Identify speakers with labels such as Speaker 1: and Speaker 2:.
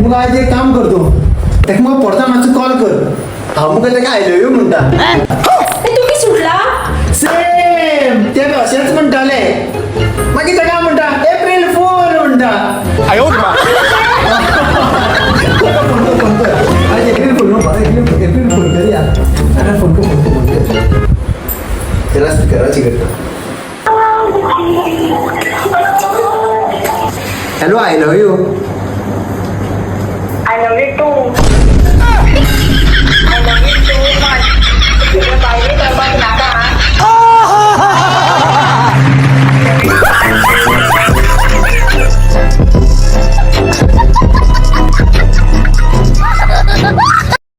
Speaker 1: तेका मुगो आयज एक काम कर तूं, तेका मुगो परता मातसो कॉल कर. हांव मुगो तेका I love you म्हणटा.
Speaker 2: ए, तूं की सुटला?
Speaker 1: सेम ते बी अशेंच म्हणटाले. मागीर तेका हांव म्हणटा एप्रील फूल म्हणटा. फोन कर, फोन कर. आयज एप्रील फूल न्हू, बरें एप्रील एप्रील फूल करया. आरे फोन कर, फोन कर, फोन कर. तेला स्पिकराची करता. Hello, I love you.
Speaker 3: I love you too. I love you too much. तुझ्या बायले करपाक नाका.